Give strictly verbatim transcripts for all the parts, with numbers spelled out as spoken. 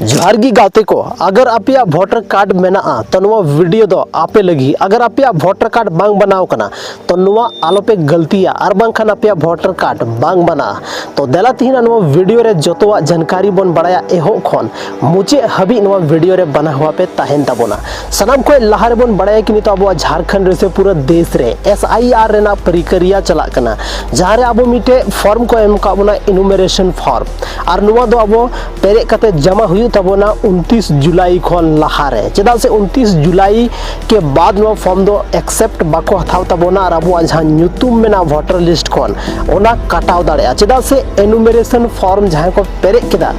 ᱡᱚᱦᱟᱨ ᱜᱮ ᱜᱟᱛᱮ ᱠᱚ, ᱟᱜᱟᱨ ᱟᱯᱮᱭᱟᱜ ᱵᱷᱳᱴᱟᱨ ᱠᱟᱨᱰ ᱢᱮᱱᱟᱜᱼᱟ ᱛᱚ ᱱᱚᱣᱟ ᱵᱷᱤᱰᱤᱭᱳ ᱫᱚ ᱟᱯᱮ ᱞᱟᱹᱜᱤᱫ᱾ ᱟᱜᱟᱨ ᱟᱯᱮᱭᱟᱜ ᱵᱷᱳᱴᱟᱨ ᱠᱟᱨᱰ ᱵᱟᱝ ᱵᱮᱱᱟᱣ ᱠᱟᱱᱟ ᱛᱚ ᱱᱚᱣᱟ ᱟᱞᱚᱯᱮ ᱜᱟᱹᱞᱛᱤᱭᱟ, ᱟᱨ ᱵᱟᱝᱠᱷᱟᱱ ᱟᱯᱮᱭᱟᱜ ᱵᱷᱳᱴᱟᱨ ᱠᱟᱨᱰ ᱵᱟᱝ ᱵᱮᱱᱟᱜᱼᱟ᱾ ᱛᱚ ᱫᱮᱞᱟ ᱛᱮᱦᱮᱧ ᱱᱚᱣᱟ ᱵᱷᱤᱰᱤᱭᱳ ᱨᱮ ᱡᱚᱛᱚᱣᱟᱜ ᱡᱟᱱᱠᱟᱨᱤ ᱵᱚᱱ ᱵᱟᱲᱟᱭᱟ ᱮᱦᱚᱵ ᱠᱷᱚᱱ ᱢᱩᱪᱟᱹᱫ ᱦᱟᱹᱵᱤᱡ ᱱᱚᱣᱟ ᱵᱷᱤᱰᱤᱭᱳ ᱨᱮ ᱵᱮᱱᱟᱣ ᱦᱚᱸ ᱟᱯᱮ ᱛᱟᱦᱮᱱ ᱛᱟᱵᱚᱱᱟ᱾ ᱥᱟᱱᱟᱢ ᱠᱷᱚᱱ ᱞᱟᱦᱟ ᱨᱮᱵᱚᱱ ᱵᱟᱲᱟᱭᱟ ᱠᱤ ᱱᱤᱛᱚᱜ ᱟᱵᱚᱣᱟᱜ ᱡᱷᱟᱲᱠᱷᱚᱸᱰ ᱨᱮ ᱥᱮ ᱯᱩᱨᱟᱹ ᱫᱮᱥ ᱨᱮ ᱮᱥ ᱟᱭ ᱟᱨ ᱨᱮᱱᱟᱜ ᱯᱨᱤᱠᱟᱨᱤᱭᱟ ᱪᱟᱞᱟᱜ ᱠᱟᱱᱟ, ᱡᱟᱦᱟᱸ ᱨᱮ ᱟᱵᱚ ᱢᱤᱫᱴᱮᱡ ᱯᱷᱚᱨᱢ ᱠᱚ ᱮᱢ ᱟᱠᱟᱫ ᱵᱚᱱᱟ, ᱤᱱᱩᱢᱟᱨᱮᱥᱚᱱ ᱯᱷᱚᱨᱢ, ᱟᱨ ᱱᱚᱣᱟ ᱫᱚ ᱟᱵᱚ ᱯᱮᱨᱮᱡ ᱠᱟᱛᱮ ᱡᱚᱢᱟ ᱦᱩᱭᱩᱜ ᱛᱟᱵᱚᱱᱟ ᱩᱱᱛᱤᱥ ᱡᱩᱞᱟᱭ ᱠᱷᱚᱱ ᱞᱟᱦᱟ ᱨᱮ, ᱪᱮᱫᱟᱜ ᱥᱮ ᱩᱱᱛᱤᱥ ᱡᱩᱞᱟᱭ ᱠᱮ ᱵᱟᱫ ᱱᱚᱣᱟ ᱯᱷᱚᱨᱢ ᱫᱚ ᱮᱠᱥᱮᱯᱴ ᱵᱟᱠᱚ ᱦᱟᱛᱟᱣ ᱛᱟᱵᱚᱱᱟ ᱟᱨ ᱟᱵᱚᱣᱟᱜ ᱡᱟᱦᱟᱸ ᱧᱩᱛᱩᱢ ᱢᱮᱱᱟᱜᱼᱟ ᱵᱷᱳᱴᱟᱨ ᱞᱤᱥᱴ ᱠᱷᱚᱱ, ᱚᱱᱟ ᱠᱟᱴᱟᱣ ᱫᱟᱲᱮᱭᱟᱜᱼᱟ᱾ ᱪᱮᱫᱟᱜ ᱥᱮ ᱮᱱᱩᱢᱟᱨᱮᱥᱚᱱ ᱯᱷᱚᱨᱢ ᱡᱟᱦᱟᱸᱭ ᱠᱚ ᱯᱮᱨᱮᱡ ᱠᱮᱫᱟ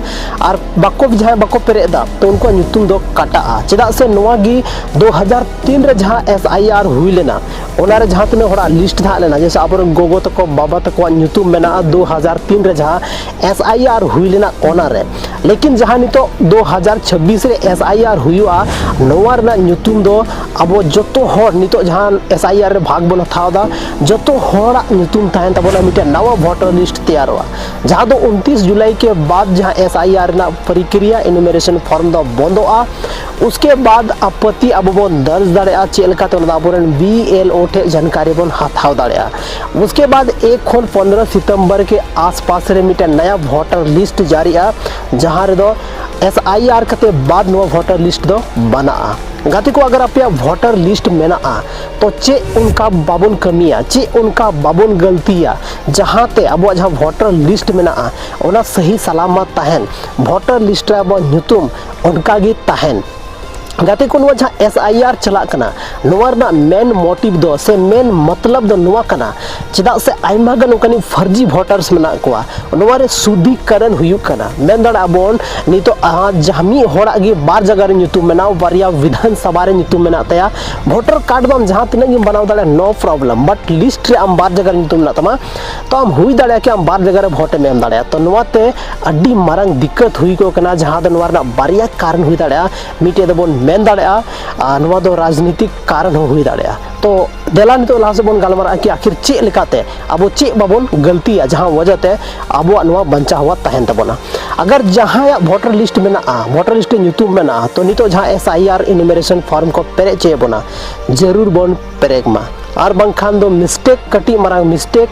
ᱟᱨ ᱵᱟᱠᱚ, ᱡᱟᱦᱟᱸᱭ ᱵᱟᱠᱚ ᱯᱮᱨᱮᱡ ᱮᱫᱟ, ᱛᱚ ᱩᱱᱠᱩᱣᱟᱜ ᱧᱩᱛᱩᱢ ᱫᱚ ᱠᱟᱴᱟᱜᱼᱟ᱾ ᱪᱮᱫᱟᱜ ᱥᱮ ᱱᱚᱣᱟ ᱜᱮ ᱫᱩ ᱦᱟᱡᱟᱨ ᱛᱤᱱ ᱨᱮ ᱡᱟᱦᱟᱸ ᱮᱥ ᱟᱭ ᱟᱨ ᱦᱩᱭ ᱞᱮᱱᱟ, ᱚᱱᱟᱨᱮ ᱡᱟᱦᱟᱸ ᱛᱤᱱᱟᱹᱜ ᱦᱚᱲᱟᱜ ᱞᱤᱥᱴ ᱛᱟᱦᱮᱸ ᱞᱮᱱᱟ, ᱡᱮᱭᱥᱮ ᱟᱵᱚᱨᱮᱱ ᱜᱚᱜᱚ ᱛᱟᱠᱚ, ᱵᱟᱵᱟ ᱛᱟᱠᱚᱣᱟᱜ ᱧᱩᱛᱩᱢ ᱢᱮᱱᱟᱜᱼᱟ ᱫᱩ ᱦᱟᱡᱟᱨ ᱛᱤᱱ ᱨᱮ ᱡᱟᱦᱟᱸ ᱮᱥ ᱟᱭ ᱟᱨ ᱦᱩᱭ ᱞᱮᱱᱟ ᱚᱱᱟᱨᱮ, ᱞᱮᱠᱤᱱ ᱡᱟᱦᱟᱸ ᱱᱤᱛᱚᱜ ᱫᱩ ᱦᱟᱡᱟᱨ ᱪᱷᱟᱵᱵᱤᱥ ᱨᱮ ᱮᱥ ᱟᱭ ᱟᱨ ᱦᱩᱭᱩᱜᱼᱟ, ᱱᱚᱣᱟ ᱨᱮᱱᱟᱜ ᱧᱩᱛᱩᱢ ᱫᱚ ᱟᱵᱚ ᱡᱚᱛᱚ ᱦᱚᱲ ᱱᱤᱛᱚᱜ ᱡᱟᱦᱟᱸ ᱮᱥ ᱟᱭ ᱟᱨ ᱨᱮ ᱵᱷᱟᱜᱽ ᱵᱚᱱ ᱦᱟᱛᱟᱣ ᱮᱫᱟ, ᱡᱚᱛᱚ ᱦᱚᱲᱟᱜ ᱧᱩᱛᱩᱢ ᱛᱟᱦᱮᱱ ᱛᱟᱵᱚᱱᱟ ᱢᱤᱫᱴᱮᱱ ᱱᱟᱣᱟ ᱵᱷᱳᱴᱟᱨ ᱞᱤᱥᱴ ᱛᱮᱭᱟᱨᱚᱜᱼᱟ, ᱡᱟᱦᱟᱸ ᱫᱚ ᱩᱱᱛᱤᱥ ᱡᱩᱞᱟᱭ ᱠᱮ ᱵᱟᱫ ᱡᱟᱦᱟᱸ ᱮᱥ ᱟᱭ ᱟᱨ ᱨᱮᱱᱟᱜ ᱯᱨᱤᱠᱨᱤᱭᱟ, ᱮᱱᱩᱢᱟᱨᱮᱥᱚᱱ ᱯᱷᱚᱨᱢ ᱫᱚ ᱵᱚᱱᱫᱚᱜᱼᱟ᱾ ᱩᱥᱠᱮ ᱵᱟᱫ ᱟᱯᱚᱛᱤ ᱟᱵᱚ ᱵᱚᱱ ᱫᱟᱨᱡᱽ ᱫᱟᱲᱮᱭᱟᱜᱼᱟ᱾ ᱪᱮᱫ ᱞᱮᱠᱟᱛᱮ ᱚᱱᱟ ᱫᱚ ᱟᱵᱚᱨᱮᱱ ᱵᱤ ᱮᱞ ᱳ ᱴᱷᱮᱱ ᱡᱟᱱᱠᱟᱨᱤ ᱵᱚᱱ ᱦᱟᱛᱟᱣ ᱫᱟᱲᱮᱭᱟᱜᱼᱟ᱾ ᱩᱥᱠᱮ ᱵᱟᱫ ᱮᱠ ᱠᱷᱚᱱ ᱯᱚᱱᱫᱽᱨᱚ ᱥᱤᱛᱚᱢᱵᱚᱨ ᱠᱮ ᱟᱥᱯᱟᱥ ᱨᱮ ᱢᱤᱫᱴᱮᱱ ᱱᱟᱭᱟ ᱵᱷᱳᱴᱟᱨ ᱞᱤᱥᱴ ᱡᱟᱹᱨᱤᱜᱼᱟ, ᱡᱟᱦᱟᱸ ᱨᱮᱫᱚ ᱮᱥ ᱟᱭ ᱟᱨ ᱠᱟᱛᱮ ᱵᱟᱫ ᱱᱚᱣᱟ ᱵᱷᱳᱴᱟᱨ ᱞᱤᱥᱴ ᱫᱚ ᱵᱮᱱᱟᱜᱼᱟ᱾ ᱜᱟᱛᱮ ᱠᱚ, ᱟᱜᱟᱨ ᱟᱯᱮᱭᱟᱜ ᱵᱷᱳᱴᱟᱨ ᱞᱤᱥᱴ ᱢᱮᱱᱟᱜᱼᱟ ᱛᱚ ᱪᱮᱫ ᱚᱱᱠᱟ ᱵᱟᱵᱚᱱ ᱠᱟᱹᱢᱤᱭᱟ, ᱪᱮᱫ ᱚᱱᱠᱟ ᱵᱟᱵᱚᱱ ᱜᱟᱹᱞᱛᱤᱭᱟ ᱡᱟᱦᱟᱸᱛᱮ ᱟᱵᱚᱣᱟᱜ ᱡᱟᱦᱟᱸ ᱵᱷᱳᱴᱟᱨ ᱞᱤᱥᱴ ᱢᱮᱱᱟᱜᱼᱟ ᱚᱱᱟ ᱥᱟᱹᱦᱤ ᱥᱟᱞᱟᱢᱟᱛ ᱛᱟᱦᱮᱱ, ᱵᱷᱳᱴᱟᱨ ᱞᱤᱥᱴ ᱨᱮ ᱟᱵᱚᱣᱟᱜ ᱧᱩᱛᱩᱢ ᱚᱱᱠᱟ ᱜᱮ ᱛᱟᱦᱮᱱ᱾ ᱜᱟᱛᱮ ᱠᱚ, ᱱᱚᱣᱟ ᱡᱟᱦᱟᱸ ᱮᱥ ᱟᱭ ᱟᱨ ᱪᱟᱞᱟᱜ ᱠᱟᱱᱟ, ᱱᱚᱣᱟ ᱨᱮᱱᱟᱜ ᱢᱮᱱ ᱢᱳᱴᱤᱵᱷ ᱫᱚ ᱥᱮ ᱢᱮᱱ ᱢᱚᱛᱞᱚᱵ ᱫᱚ ᱱᱚᱣᱟ ᱠᱟᱱᱟ, ᱪᱮᱫᱟᱜ ᱥᱮ ᱟᱭᱢᱟ ᱜᱟᱱ ᱚᱱᱠᱟᱱᱤᱡ ᱯᱷᱟᱨᱡᱤ ᱵᱷᱳᱴᱟᱨᱥ ᱢᱮᱱᱟᱜ ᱠᱚᱣᱟ᱾ ᱱᱚᱣᱟ ᱨᱮ ᱥᱩᱫᱷᱤᱠᱟᱨᱚᱱ ᱦᱩᱭᱩᱜ ᱠᱟᱱᱟ, ᱢᱮᱱ ᱫᱟᱲᱮᱭᱟᱜᱼᱟ ᱵᱚᱱ ᱱᱤᱛᱚᱜ ᱟᱸ, ᱡᱟᱦᱟᱸ ᱢᱤᱫ ᱦᱚᱲᱟᱜ ᱜᱮ ᱵᱟᱨ ᱡᱟᱭᱜᱟ ᱨᱮ ᱧᱩᱛᱩᱢ ᱢᱮᱱᱟᱜᱼᱟ, ᱵᱟᱨᱭᱟ ᱵᱤᱫᱷᱟᱱ ᱥᱚᱵᱷᱟ ᱨᱮ ᱧᱩᱛᱩᱢ ᱢᱮᱱᱟᱜ ᱛᱟᱭᱟ᱾ ᱵᱷᱳᱴᱟᱨ ᱠᱟᱨᱰ ᱫᱚ ᱟᱢ ᱡᱟᱦᱟᱸ ᱛᱤᱱᱟᱹᱜ ᱜᱮᱢ ᱵᱮᱱᱟᱣ ᱫᱟᱲᱮᱭᱟᱜᱼᱟ, ᱱᱳ ᱯᱨᱚᱵᱞᱮᱢ, ᱵᱟᱴ ᱞᱤᱥᱴ ᱨᱮ ᱟᱢ ᱵᱟᱨ ᱡᱟᱭᱜᱟ ᱨᱮ ᱧᱩᱛᱩᱢ ᱢᱮᱱᱟᱜ ᱛᱟᱢᱟ, ᱛᱚ ᱟᱢ ᱦᱩᱭ ᱫᱟᱲᱮᱭᱟᱜᱼᱟ ᱠᱤ ᱟᱢ ᱵᱟᱨ ᱡᱟᱭᱜᱟ ᱨᱮ ᱵᱷᱳᱴ ᱮᱢ ᱮᱢ ᱫᱟᱲᱮᱭᱟᱜᱼᱟ᱾ ᱛᱚ ᱱᱚᱣᱟᱛᱮ ᱟᱹᱰᱤ ᱢᱟᱨᱟᱝ ᱫᱤᱠᱠᱟᱛ ᱦᱩᱭ ᱠᱚᱜ ᱠᱟᱱᱟ, ᱡᱟᱦᱟᱸ ᱫᱚ ᱱᱚᱣᱟ ᱨᱮᱱᱟᱜ ᱵᱟᱨᱭᱟ ᱠᱟᱨᱚᱱ ᱦᱩᱭ ᱫᱟᱲᱮᱭᱟᱜᱼᱟ᱾ ᱢᱤᱫᱴᱮᱡ ᱫᱚᱵᱚᱱ ᱢᱮᱱ ᱫᱟᱲᱮᱭᱟᱜᱼᱟ, ᱟᱨ ᱱᱚᱣᱟ ᱫᱚ ᱨᱟᱡᱽᱱᱤᱛᱤᱠ ᱠᱟᱨᱚᱱ ᱦᱚᱸ ᱦᱩᱭ ᱫᱟᱲᱮᱭᱟᱜᱼᱟ᱾ ᱛᱚ ᱫᱮᱞᱟ ᱱᱤᱛᱚᱜ ᱞᱟᱦᱟ ᱥᱮᱫ ᱵᱚᱱ ᱜᱟᱞᱢᱟᱨᱟᱜᱼᱟ ᱠᱤ ᱟᱹᱠᱷᱤᱨ ᱪᱮᱫ ᱞᱮᱠᱟᱛᱮ ᱟᱵᱚ ᱪᱮᱫ ᱵᱟᱵᱚᱱ ᱜᱟᱹᱞᱛᱤᱭᱟ, ᱡᱟᱦᱟᱸ ᱚᱡᱮᱛᱮ ᱟᱵᱚᱣᱟᱜ ᱱᱚᱣᱟ ᱵᱟᱧᱪᱟᱣ ᱦᱚᱣᱟ ᱛᱟᱦᱮᱱ ᱛᱟᱵᱚᱱᱟ᱾ ᱟᱜᱟᱨ ᱡᱟᱦᱟᱸᱭᱟᱜ ᱵᱷᱳᱴᱟᱨ ᱞᱤᱥᱴ ᱢᱮᱱᱟᱜᱼᱟ, ᱵᱷᱳᱴᱟᱨ ᱞᱤᱥᱴ ᱨᱮ ᱧᱩᱛᱩᱢ ᱢᱮᱱᱟᱜᱼᱟ, ᱛᱚ ᱱᱤᱛᱚᱜ ᱡᱟᱦᱟᱸ ᱮᱥ ᱟᱭ ᱟᱨ ᱤᱱᱩᱢᱟᱨᱮᱥᱚᱱ ᱯᱷᱚᱨᱢ ᱠᱚ ᱯᱮᱨᱮᱡ ᱦᱚᱪᱚᱭᱮᱫ ᱵᱚᱱᱟ, ᱡᱟᱹᱨᱩᱲ ᱵᱚᱱ ᱯᱮᱨᱮᱡ ᱢᱟ᱾ ᱟᱨ ᱵᱟᱝᱠᱷᱟᱱ ᱫᱚ ᱢᱤᱥᱴᱮᱠ, ᱠᱟᱹᱴᱤᱡ ᱢᱟᱨᱟᱝ ᱢᱤᱥᱴᱮᱠ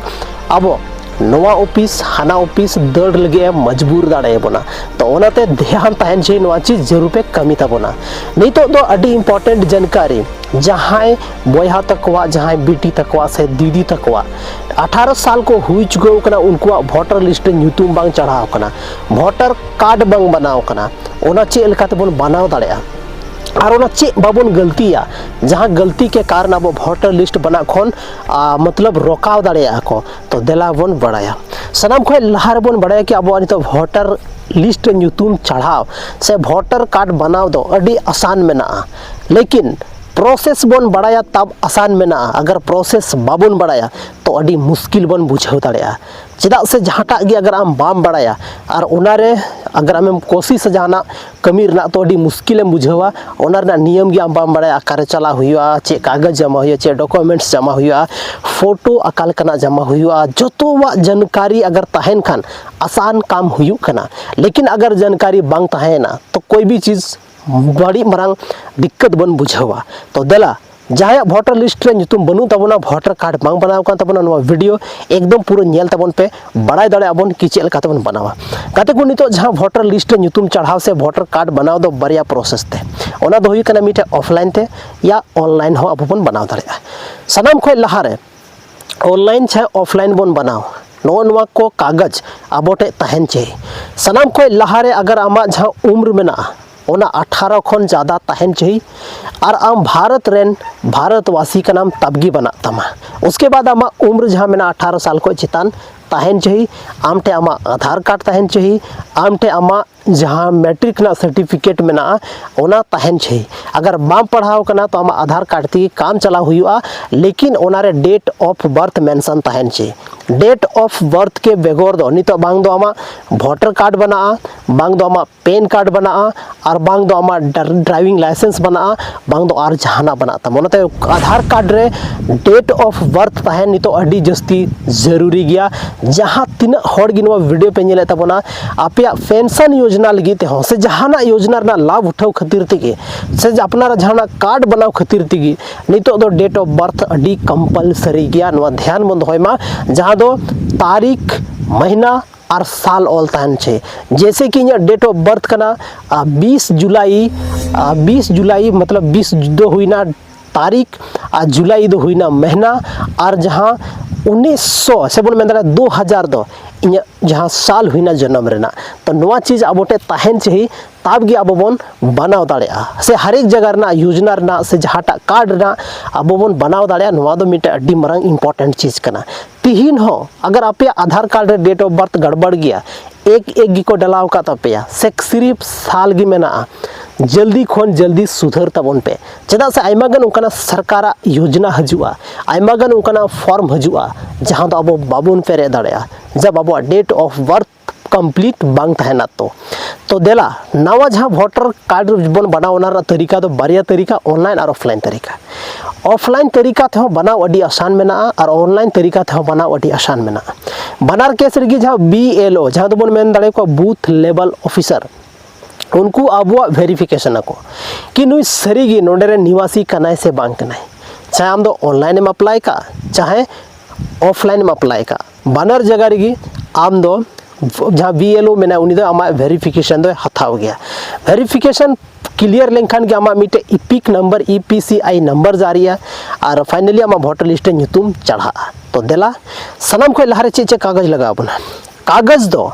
ᱟᱵᱚ ᱱᱚᱣᱟ ᱚᱯᱷᱤᱥ ᱦᱟᱱᱟ ᱚᱯᱷᱤᱥ ᱫᱟᱹᱲ ᱞᱟᱹᱜᱤᱫ ᱮ ᱢᱚᱡᱽᱵᱩᱨ ᱫᱟᱲᱮᱭᱟᱵᱚᱱᱟ᱾ ᱛᱚ ᱚᱱᱟᱛᱮ ᱫᱷᱮᱭᱟᱱ ᱛᱟᱦᱮᱱ ᱪᱟᱹᱦᱤ, ᱱᱚᱣᱟ ᱪᱤᱡᱽ ᱡᱟᱹᱨᱩᱲ ᱯᱮ ᱠᱟᱹᱢᱤ ᱛᱟᱵᱚᱱᱟ᱾ ᱱᱤᱛᱚᱜ ᱫᱚ ᱟᱹᱰᱤ ᱤᱢᱯᱚᱨᱴᱮᱱᱴ ᱡᱟᱱᱠᱟᱨᱤ, ᱡᱟᱦᱟᱸᱭ ᱵᱚᱭᱦᱟ ᱛᱟᱠᱚᱣᱟᱜ, ᱡᱟᱦᱟᱸᱭ ᱵᱤᱴᱤ ᱛᱟᱠᱚᱣᱟᱜ ᱥᱮ ᱫᱤᱫᱤ ᱛᱟᱠᱚᱣᱟᱜ ᱟᱴᱷᱟᱨᱚ ᱥᱟᱞ ᱠᱚ ᱦᱩᱭ ᱪᱩᱠᱟᱹᱣ ᱠᱟᱱᱟ, ᱩᱱᱠᱩᱣᱟᱜ ᱵᱷᱳᱴᱟᱨ ᱞᱤᱥᱴ ᱨᱮ ᱧᱩᱛᱩᱢ ᱵᱟᱝ ᱪᱟᱲᱦᱟᱣ ᱠᱟᱱᱟ, ᱵᱷᱳᱴᱟᱨ ᱠᱟᱨᱰ ᱵᱟᱝ ᱵᱟᱱᱟᱣ ᱠᱟᱱᱟ, ᱚᱱᱟ ᱪᱮᱫ ᱞᱮᱠᱟ ᱛᱮᱵᱚᱱ ᱵᱟᱱᱟᱣ ᱫᱟᱲᱮᱭᱟᱜᱼᱟ? ᱟᱨ ᱚᱱᱟ ᱪᱮᱫ ᱵᱟᱵᱚᱱ ᱜᱟᱹᱞᱛᱤᱭᱟ, ᱡᱟᱦᱟᱸ ᱜᱟᱹᱞᱛᱤ ᱠᱮ ᱠᱟᱨᱚᱱ ᱟᱵᱚ ᱵᱷᱳᱴᱟᱨ ᱞᱤᱥᱴ ᱵᱟᱱᱟᱜ ᱠᱷᱚᱱ, ᱟ, ᱢᱚᱛᱞᱚᱵ ᱨᱚᱠᱟᱣ ᱫᱟᱲᱮᱭᱟᱜᱼᱟ ᱠᱚ? ᱛᱚ ᱫᱮᱞᱟ ᱵᱚᱱ ᱵᱟᱲᱟᱭᱟ᱾ ᱥᱟᱱᱟᱢ ᱠᱷᱚᱱ ᱞᱟᱦᱟ ᱨᱮᱵᱚᱱ ᱵᱟᱲᱟᱭᱟ ᱠᱤ ᱟᱵᱚᱣᱟᱜ ᱱᱤᱛᱚᱜ ᱵᱷᱳᱴᱟᱨ ᱞᱤᱥᱴ ᱨᱮ ᱧᱩᱛᱩᱢ ᱪᱟᱲᱦᱟᱣ ᱥᱮ ᱵᱷᱳᱴᱟᱨ ᱠᱟᱨᱰ ᱵᱟᱱᱟᱣ ᱫᱚ ᱟᱹᱰᱤ ᱟᱥᱟᱱ ᱢᱮᱱᱟᱜᱼᱟ, ᱞᱮᱠᱤᱱ ᱯᱨᱚᱥᱮᱥ ᱵᱚᱱ ᱵᱟᱲᱟᱭᱟ ᱛᱟᱵ ᱟᱥᱟᱱ ᱢᱮᱱᱟᱜᱼᱟ᱾ ᱟᱜᱟᱨ ᱯᱨᱚᱥᱮᱥ ᱵᱟᱵᱚᱱ ᱵᱟᱲᱟᱭᱟ ᱛᱚ ᱟᱹᱰᱤ ᱢᱩᱥᱠᱤᱞ ᱵᱚᱱ ᱵᱩᱡᱷᱟᱹᱣ ᱫᱟᱲᱮᱭᱟᱜᱼᱟ᱾ ᱪᱮᱫᱟᱜ ᱥᱮ ᱡᱟᱦᱟᱸᱴᱟᱜ ᱜᱮ ᱟᱜᱟᱨ ᱟᱢ ᱵᱟᱢ ᱵᱟᱲᱟᱭᱟ ᱟᱨ ᱚᱱᱟᱨᱮ ᱟᱜᱟᱨ ᱟᱢᱮᱢ ᱠᱳᱥᱤᱥᱟ ᱡᱟᱦᱟᱱᱟᱜ ᱠᱟᱹᱢᱤ ᱨᱮᱱᱟᱜ, ᱛᱚ ᱟᱹᱰᱤ ᱢᱩᱥᱠᱤᱞᱮᱢ ᱵᱩᱡᱷᱟᱹᱣᱟ᱾ ᱚᱱᱟ ᱨᱮᱱᱟᱜ ᱱᱤᱭᱚᱢ ᱜᱮ ᱟᱢ ᱵᱟᱢ ᱵᱟᱲᱟᱭᱟ, ᱚᱠᱟᱨᱮ ᱪᱟᱞᱟᱣ ᱦᱩᱭᱩᱜᱼᱟ, ᱪᱮᱫ ᱠᱟᱜᱚᱡᱽ ᱡᱚᱢᱟ ᱦᱩᱭᱩᱜᱼᱟ, ᱪᱮᱫ ᱰᱚᱠᱩᱢᱮᱱᱴᱥ ᱡᱚᱢᱟ ᱦᱩᱭᱩᱜᱼᱟ, ᱯᱷᱳᱴᱳ ᱚᱠᱟ ᱞᱮᱠᱟᱱᱟᱜ ᱡᱚᱢᱟ ᱦᱩᱭᱩᱜᱼᱟ, ᱡᱚᱛᱚᱣᱟᱜ ᱡᱟᱱᱠᱟᱨᱤ ᱟᱜᱟᱨ ᱛᱟᱦᱮᱱ ᱠᱷᱟᱱ ᱟᱥᱟᱱ ᱠᱟᱢ ᱦᱩᱭᱩᱜ ᱠᱟᱱᱟ᱾ ᱞᱮᱠᱤᱱ ᱟᱜᱟᱨ ᱡᱟᱱᱠᱟᱨᱤ ᱵᱟᱝ ᱛᱟᱦᱮᱸᱭᱮᱱᱟ ᱛᱚ ᱠᱳᱭ ᱵᱷᱤ ᱪᱤᱡᱽ ᱵᱟᱹᱲᱤᱡ ᱢᱟᱨᱟᱝ ᱫᱤᱠᱠᱟᱛ ᱵᱚᱱ ᱵᱩᱡᱷᱟᱹᱣᱟ᱾ ᱛᱚ ᱫᱮᱞᱟ, ᱡᱟᱦᱟᱸᱭᱟᱜ ᱵᱷᱳᱴᱟᱨ ᱞᱤᱥᱴ ᱨᱮ ᱧᱩᱛᱩᱢ ᱵᱟᱹᱱᱩᱜ ᱛᱟᱵᱚᱱᱟ, ᱵᱷᱳᱴᱟᱨ ᱠᱟᱨᱰ ᱵᱟᱝ ᱵᱟᱱᱟᱣ ᱠᱟᱱ ᱛᱟᱵᱚᱱᱟ, ᱱᱚᱣᱟ ᱵᱷᱤᱰᱤᱭᱳ ᱮᱠᱫᱚᱢ ᱯᱩᱨᱟᱹ ᱧᱮᱞ ᱛᱟᱵᱚᱱ ᱯᱮ, ᱵᱟᱲᱟᱭ ᱫᱟᱲᱮᱭᱟᱜ ᱟᱵᱚᱱ ᱠᱤ ᱪᱮᱫ ᱞᱮᱠᱟ ᱛᱮᱵᱚᱱ ᱵᱟᱱᱟᱣᱟ᱾ ᱜᱟᱛᱮ ᱠᱚ, ᱱᱤᱛᱚᱜ ᱡᱟᱦᱟᱸ ᱵᱷᱳᱴᱟᱨ ᱞᱤᱥᱴ ᱨᱮ ᱧᱩᱛᱩᱢ ᱪᱟᱲᱦᱟᱣ ᱥᱮ ᱵᱷᱳᱴᱟᱨ ᱠᱟᱨᱰ ᱵᱟᱱᱟᱣ ᱫᱚ ᱵᱟᱨᱭᱟ ᱯᱨᱚᱥᱮᱥ ᱛᱮ, ᱚᱱᱟ ᱫᱚ ᱦᱩᱭᱩᱜ ᱠᱟᱱᱟ ᱢᱤᱫᱴᱮᱱ ᱚᱯᱷᱞᱟᱭᱤᱱ ᱛᱮ ᱭᱟ ᱚᱱᱞᱟᱭᱤᱱ ᱦᱚᱸ ᱟᱵᱚ ᱵᱚᱱ ᱵᱟᱱᱟᱣ ᱫᱟᱲᱮᱭᱟᱜᱼᱟ᱾ ᱥᱟᱱᱟᱢ ᱠᱷᱚᱱ ᱞᱟᱦᱟ ᱨᱮ ᱚᱱᱞᱟᱭᱤᱱ ᱪᱟᱦᱮ ᱚᱯᱷᱞᱟᱭᱤᱱ ᱵᱚᱱ ᱵᱟᱱᱟᱣ, ᱱᱚᱜᱼᱚ ᱱᱚᱣᱟ ᱠᱚ ᱠᱟᱜᱚᱡᱽ ᱟᱵᱚ ᱴᱷᱮᱱ ᱛᱟᱦᱮᱱ ᱪᱟᱹᱦᱤ᱾ ᱥᱟᱱᱟᱢ ᱠᱷᱚᱱ ᱞᱟᱦᱟ ᱨᱮ ᱟᱜᱟᱨ ᱟᱢᱟᱜ ᱡᱟᱦᱟᱸ ᱩᱢᱨ ᱢᱮᱱᱟᱜᱼᱟ, ᱚᱱᱟ ᱟᱴᱷᱟᱨᱚ ᱠᱷᱚᱱ ᱡᱟᱫᱟ ᱛᱟᱦᱮᱱ ᱪᱟᱹᱦᱤ, ᱟᱨ ᱟᱢ ᱵᱷᱟᱨᱚᱛ ᱨᱮᱱ ᱵᱷᱟᱨᱚᱛ ᱣᱟᱥᱤ ᱠᱟᱱᱟᱢ, ᱛᱟᱵ ᱜᱮ ᱵᱟᱱᱟᱜ ᱛᱟᱢᱟ᱾ ᱩᱥᱠᱮ ᱵᱟᱫ ᱟᱢᱟᱜ ᱩᱢᱨ ᱡᱟᱦᱟᱸ ᱢᱮᱱᱟᱜᱼᱟ ᱟᱴᱷᱟᱨᱚ ᱥᱟᱞ ᱠᱷᱚᱱ ᱪᱮᱛᱟᱱ, ᱛᱟᱦᱮᱱ ᱪᱟᱹᱦᱤ, ᱟᱢ ᱴᱷᱮᱱ ᱟᱢᱟᱜ ᱟᱫᱷᱟᱨ ᱠᱟᱨᱰ ᱛᱟᱦᱮᱱ ᱪᱟᱹᱦᱤ, ᱟᱢ ᱴᱷᱮᱱ ᱟᱢᱟᱜ ᱡᱟᱦᱟᱸ ᱢᱮᱴᱨᱤᱠ ᱨᱮᱱᱟᱜ ᱥᱟᱨᱴᱤᱯᱷᱤᱠᱮᱴ ᱢᱮᱱᱟᱜᱼᱟ, ᱚᱱᱟ ᱛᱟᱦᱮᱱ ᱪᱟᱹᱦᱤ᱾ ᱟᱜᱟᱨ ᱵᱟᱢ ᱯᱟᱲᱦᱟᱣ ᱠᱟᱱᱟ, ᱛᱚ ᱟᱢᱟᱜ ᱟᱫᱷᱟᱨ ᱠᱟᱨᱰ ᱛᱮᱜᱮ ᱠᱟᱢ ᱪᱟᱞᱟᱣ ᱦᱩᱭᱩᱜᱼᱟ, ᱞᱮᱠᱤᱱ ᱚᱱᱟᱨᱮ ᱰᱮᱴ ᱚᱯᱷ ᱵᱟᱨᱛᱷ ᱢᱮᱱᱥᱚᱱ ᱛᱟᱦᱮᱱ ᱪᱟᱹᱦᱤ᱾ ᱰᱮᱴ ᱚᱯᱷ ᱵᱟᱨᱛᱷ ᱠᱮ ᱵᱮᱜᱚᱨ ᱫᱚ ᱱᱤᱛᱚᱜ ᱵᱟᱝ ᱫᱚ ᱟᱢᱟᱜ ᱵᱷᱳᱴᱟᱨ ᱠᱟᱨᱰ ᱵᱮᱱᱟᱜᱼᱟ, ᱵᱟᱝ ᱫᱚ ᱟᱢᱟᱜ ᱯᱮᱱ ᱠᱟᱨᱰ ᱵᱮᱱᱟᱜᱼᱟ, ᱟᱨ ᱵᱟᱝ ᱫᱚ ᱟᱢᱟᱜ ᱰᱨᱟᱭᱵᱷᱤᱝ ᱞᱟᱭᱥᱮᱱᱥ ᱵᱮᱱᱟᱜᱼᱟ, ᱵᱟᱝ ᱫᱚ ᱟᱨ ᱡᱟᱦᱟᱱᱟᱜ ᱵᱮᱱᱟᱜ ᱛᱟᱢᱟ᱾ ᱚᱱᱟᱛᱮ ᱟᱫᱷᱟᱨ ᱠᱟᱨᱰ ᱨᱮ ᱰᱮᱴ ᱚᱯᱷ ᱵᱟᱨᱛᱷ ᱛᱟᱦᱮᱱ ᱱᱤᱛᱚᱜ ᱟᱹᱰᱤ ᱡᱟᱹᱥᱛᱤ ᱡᱟᱹᱨᱩᱨᱤ ᱜᱮᱭᱟ᱾ ᱡᱟᱦᱟᱸ ᱛᱤᱱᱟᱹᱜ ᱦᱚᱲ ᱜᱮ ᱱᱚᱣᱟ ᱵᱷᱤᱰᱤᱭᱳ ᱯᱮ ᱧᱮᱞᱮᱫ ᱛᱟᱵᱚᱱᱟ, ᱟᱯᱮᱭᱟᱜ ᱯᱮᱱᱥᱚᱱ ᱭᱳᱡᱽᱱᱟ ᱞᱟᱹᱜᱤᱫ ᱛᱮᱦᱚᱸ ᱥᱮ ᱡᱟᱦᱟᱱᱟᱜ ᱭᱳᱡᱽᱱᱟ ᱨᱮᱱᱟᱜ ᱞᱟᱵᱷ ᱩᱴᱷᱟᱹᱣ ᱠᱷᱟᱹᱛᱤᱨ ᱛᱮᱜᱮ ᱥᱮ ᱟᱯᱱᱟᱨᱟᱜ ᱡᱟᱦᱟᱱᱟᱜ ᱠᱟᱨᱰ ᱵᱮᱱᱟᱣ ᱠᱷᱟᱹᱛᱤᱨ ᱛᱮᱜᱮ ᱱᱤᱛᱚᱜ ᱫᱚ ᱰᱮᱴ ᱚᱯᱷ ᱵᱟᱨᱛᱷ ᱟᱹᱰᱤ ᱠᱚᱢᱯᱟᱞᱥᱟᱨᱤ ᱜᱮᱭᱟ᱾ ᱱᱚᱣᱟ ᱫᱷᱮᱭᱟᱱ ᱵᱚᱱ ᱫᱚᱦᱚᱭ ᱢᱟ, ᱡᱟᱦᱟᱸ ᱫᱚ ᱛᱟᱹᱨᱤᱠᱷ, ᱢᱟᱹᱦᱱᱟᱹ ᱟᱨ ᱥᱟᱞ ᱚᱞ ᱛᱟᱦᱮᱱ ᱪᱟᱹᱦᱤ᱾ ᱡᱮᱭᱥᱮ ᱠᱤ ᱤᱧᱟᱹᱜ ᱰᱮᱴ ᱚᱯᱷ ᱵᱟᱨᱛᱷ ᱠᱟᱱᱟ ᱵᱤᱥ ᱡᱩᱞᱟᱭ, ᱵᱤᱥ ᱡᱩᱞᱟᱭ ᱢᱚᱛᱞᱚᱵ ᱵᱤᱥ ᱫᱚ ᱦᱩᱭᱱᱟ ᱛᱟᱹᱨᱤᱠᱷ, ᱟᱨ ᱡᱩᱞᱟᱭ ᱫᱚ ᱦᱩᱭᱱᱟ ᱢᱟᱹᱦᱱᱟᱹ, ᱟᱨ ᱡᱟᱦᱟᱸ ᱩᱱᱤᱥᱥᱚ ᱥᱮ ᱵᱚᱱ ᱢᱮᱱ ᱫᱟᱲᱮᱭᱟᱜᱼᱟ ᱫᱩ ᱦᱟᱡᱟᱨ ᱫᱚ ᱤᱧᱟᱹᱜ ᱡᱟᱦᱟᱸ ᱥᱟᱞ ᱦᱩᱭᱱᱟ ᱡᱚᱱᱚᱢ ᱨᱮᱱᱟᱜ, ᱛᱚ ᱱᱚᱣᱟ ᱪᱤᱡᱽ ᱟᱵᱚ ᱴᱷᱮᱱ ᱛᱟᱦᱮᱱ ᱪᱟᱹᱦᱤ, ᱛᱟᱵ ᱜᱮ ᱟᱵᱚ ᱵᱚᱱ ᱵᱮᱱᱟᱣ ᱫᱟᱲᱮᱭᱟᱜᱼᱟ᱾ ᱥᱮ ᱦᱟᱨ ᱮᱠ ᱡᱟᱭᱜᱟ ᱨᱮᱱᱟᱜ ᱭᱳᱡᱽᱱᱟ ᱨᱮᱱᱟᱜ ᱥᱮ ᱡᱟᱦᱟᱸᱴᱟᱜ ᱠᱟᱨᱰ ᱨᱮᱱᱟᱜ ᱟᱵᱚ ᱵᱚᱱ ᱵᱮᱱᱟᱣ ᱫᱟᱲᱮᱭᱟᱜᱼᱟ, ᱱᱚᱣᱟ ᱫᱚ ᱢᱤᱫᱴᱮᱱ ᱟᱹᱰᱤ ᱢᱟᱨᱟᱝ ᱤᱢᱯᱚᱨᱴᱮᱱᱴ ᱪᱤᱡᱽ ᱠᱟᱱᱟ᱾ ᱛᱤᱦᱤᱧ ᱦᱚᱸ ᱟᱜᱟᱨ ᱟᱯᱮᱭᱟᱜ ᱟᱫᱷᱟᱨ ᱠᱟᱨᱰ ᱨᱮ ᱰᱮᱴ ᱚᱯᱷ ᱵᱟᱨᱛᱷ ᱜᱟᱲᱵᱟᱲ ᱜᱮᱭᱟ, ᱮᱠ ᱮᱠ ᱜᱮᱠᱚ ᱰᱟᱞᱟᱣ ᱟᱠᱟᱫ ᱛᱟᱯᱮᱭᱟ, ᱥᱮ ᱥᱤᱨᱤᱯ ᱥᱟᱞ ᱜᱮ ᱢᱮᱱᱟᱜᱼᱟ, ᱡᱚᱞᱫᱤ ᱠᱷᱚᱱ ᱡᱚᱞᱫᱤ ᱥᱩᱫᱷᱟᱹᱨ ᱛᱟᱵᱚᱱ ᱯᱮ᱾ ᱪᱮᱫᱟᱜ ᱥᱮ ᱟᱭᱢᱟ ᱜᱟᱱ ᱚᱱᱠᱟᱱᱟᱜ ᱥᱚᱨᱠᱟᱨᱟᱜ ᱭᱳᱡᱽᱱᱟ ᱦᱤᱡᱩᱜᱼᱟ, ᱟᱭᱢᱟ ᱜᱟᱱ ᱚᱱᱠᱟᱱᱟᱜ ᱯᱷᱚᱨᱢ ᱦᱤᱡᱩᱜᱼᱟ, ᱡᱟᱦᱟᱸ ᱫᱚ ᱟᱵᱚ ᱵᱟᱵᱚᱱ ᱯᱮᱨᱮᱡ ᱫᱟᱲᱮᱭᱟᱜᱼᱟ, ᱡᱟᱵ ᱟᱵᱚᱣᱟᱜ ᱰᱮᱴ ᱚᱯᱷ ᱵᱟᱨᱛᱷ ᱠᱚᱢᱯᱞᱤᱴ ᱵᱟᱝ ᱛᱟᱦᱮᱱᱟ᱾ ᱛᱚ, ᱛᱚ ᱫᱮᱞᱟ, ᱱᱟᱣᱟ ᱡᱟᱦᱟᱸ ᱵᱷᱳᱴᱟᱨ ᱠᱟᱨᱰ ᱵᱚᱱ ᱵᱮᱱᱟᱣ, ᱚᱱᱟ ᱨᱮᱱᱟᱜ ᱛᱟᱹᱨᱤᱠᱟ ᱫᱚ ᱵᱟᱨᱭᱟ ᱛᱟᱹᱨᱤᱠᱟ, ᱚᱱᱞᱟᱭᱤᱱ ᱟᱨ ᱚᱯᱷᱞᱟᱭᱤᱱ ᱛᱟᱹᱨᱤᱠᱟ᱾ ᱚᱯᱷᱞᱟᱭᱤᱱ ᱛᱟᱹᱨᱤᱠᱟ ᱛᱮᱦᱚᱸ ᱵᱮᱱᱟᱣ ᱟᱹᱰᱤ ᱟᱥᱟᱱ ᱢᱮᱱᱟᱜᱼᱟ ᱟᱨ ᱚᱱᱞᱟᱭᱤᱱ ᱛᱟᱹᱨᱤᱠᱟ ᱛᱮᱦᱚᱸ ᱵᱮᱱᱟᱣ ᱟᱹᱰᱤ ᱟᱥᱟᱱ ᱢᱮᱱᱟᱜᱼᱟ᱾ ᱵᱟᱱᱟᱨ ᱠᱮᱥ ᱨᱮᱜᱮ ᱡᱟᱦᱟᱸ ᱵᱤ ᱮᱞ ᱳ, ᱡᱟᱦᱟᱸ ᱫᱚᱵᱚᱱ ᱢᱮᱱ ᱫᱟᱲᱮᱭᱟᱠᱚᱣᱟ ᱵᱩᱛᱷ ᱞᱮᱵᱮᱞ ᱚᱯᱷᱤᱥᱟᱨ, ᱩᱱᱠᱩ ᱟᱵᱚᱣᱟᱜ ᱵᱷᱮᱨᱤᱯᱷᱤᱠᱮᱥᱚᱱ ᱟᱠᱚ ᱠᱤ ᱱᱩᱭ ᱥᱟᱹᱨᱤᱜᱮ ᱱᱚᱰᱮ ᱨᱮᱱ ᱱᱤᱣᱟᱥᱤ ᱠᱟᱱᱟᱭ ᱥᱮ ᱵᱟᱝ ᱠᱟᱱᱟᱭ᱾ ᱪᱟᱦᱮ ᱟᱢ ᱫᱚ ᱚᱱᱞᱟᱭᱤᱱ ᱮᱢ ᱟᱯᱞᱟᱭ ᱠᱟᱜ, ᱪᱟᱦᱮ ᱚᱯᱷᱞᱟᱭᱤᱱ ᱮᱢ ᱟᱯᱞᱟᱭ ᱠᱟᱜ, ᱵᱟᱱᱟᱨ ᱡᱟᱭᱜᱟ ᱨᱮᱜᱮ ᱟᱢ ᱫᱚ ᱡᱟᱦᱟᱸ ᱵᱤ ᱮᱞ ᱳ ᱢᱮᱱᱟᱭᱟ, ᱩᱱᱤ ᱫᱚ ᱟᱢᱟᱜ ᱵᱷᱮᱨᱤᱯᱷᱤᱠᱮᱥᱚᱱ ᱫᱚᱭ ᱦᱟᱛᱟᱣ ᱜᱮᱭᱟ᱾ ᱵᱷᱮᱨᱤᱯᱷᱤᱠᱮᱥᱚᱱ ᱠᱞᱤᱭᱟᱨ ᱞᱮᱱᱠᱷᱟᱱ ᱜᱮ ᱟᱢᱟᱜ ᱢᱤᱫᱴᱮᱡ ᱤᱯᱤᱠ ᱱᱟᱢᱵᱟᱨ, ᱤ ᱯᱤ ᱥᱤ ᱟᱭ ᱱᱟᱢᱵᱟᱨ ᱡᱟᱹᱨᱤᱜᱼᱟ ᱟᱨ ᱯᱷᱟᱭᱱᱟᱞᱤ ᱟᱢᱟᱜ ᱵᱷᱳᱴᱟᱨ ᱞᱤᱥᱴ ᱨᱮ ᱧᱩᱛᱩᱢ ᱪᱟᱲᱦᱟᱜᱼᱟ᱾ ᱛᱚ ᱫᱮᱞᱟ, ᱥᱟᱱᱟᱢ ᱠᱷᱚᱱ ᱞᱟᱦᱟᱨᱮ ᱪᱮᱫ ᱪᱮᱫ ᱠᱟᱜᱚᱡᱽ ᱞᱟᱜᱟᱣ ᱵᱚᱱᱟ? ᱠᱟᱜᱚᱡᱽ ᱫᱚ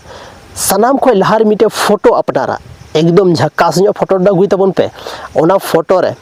ᱥᱟᱱᱟᱢ ᱠᱷᱚᱱ ᱞᱟᱦᱟᱨᱮ ᱢᱤᱫᱴᱮᱡ ᱯᱷᱳᱴᱳ ᱟᱯᱱᱟᱨᱟᱜ, ᱮᱠᱫᱚᱢ ᱡᱷᱟᱠᱟᱥ ᱧᱚᱜ ᱯᱷᱳᱴᱳ ᱟᱹᱜᱩᱭ ᱛᱟᱵᱚᱱ ᱯᱮ᱾ ᱚᱱᱟ ᱯᱷᱳᱴᱳ ᱨᱮ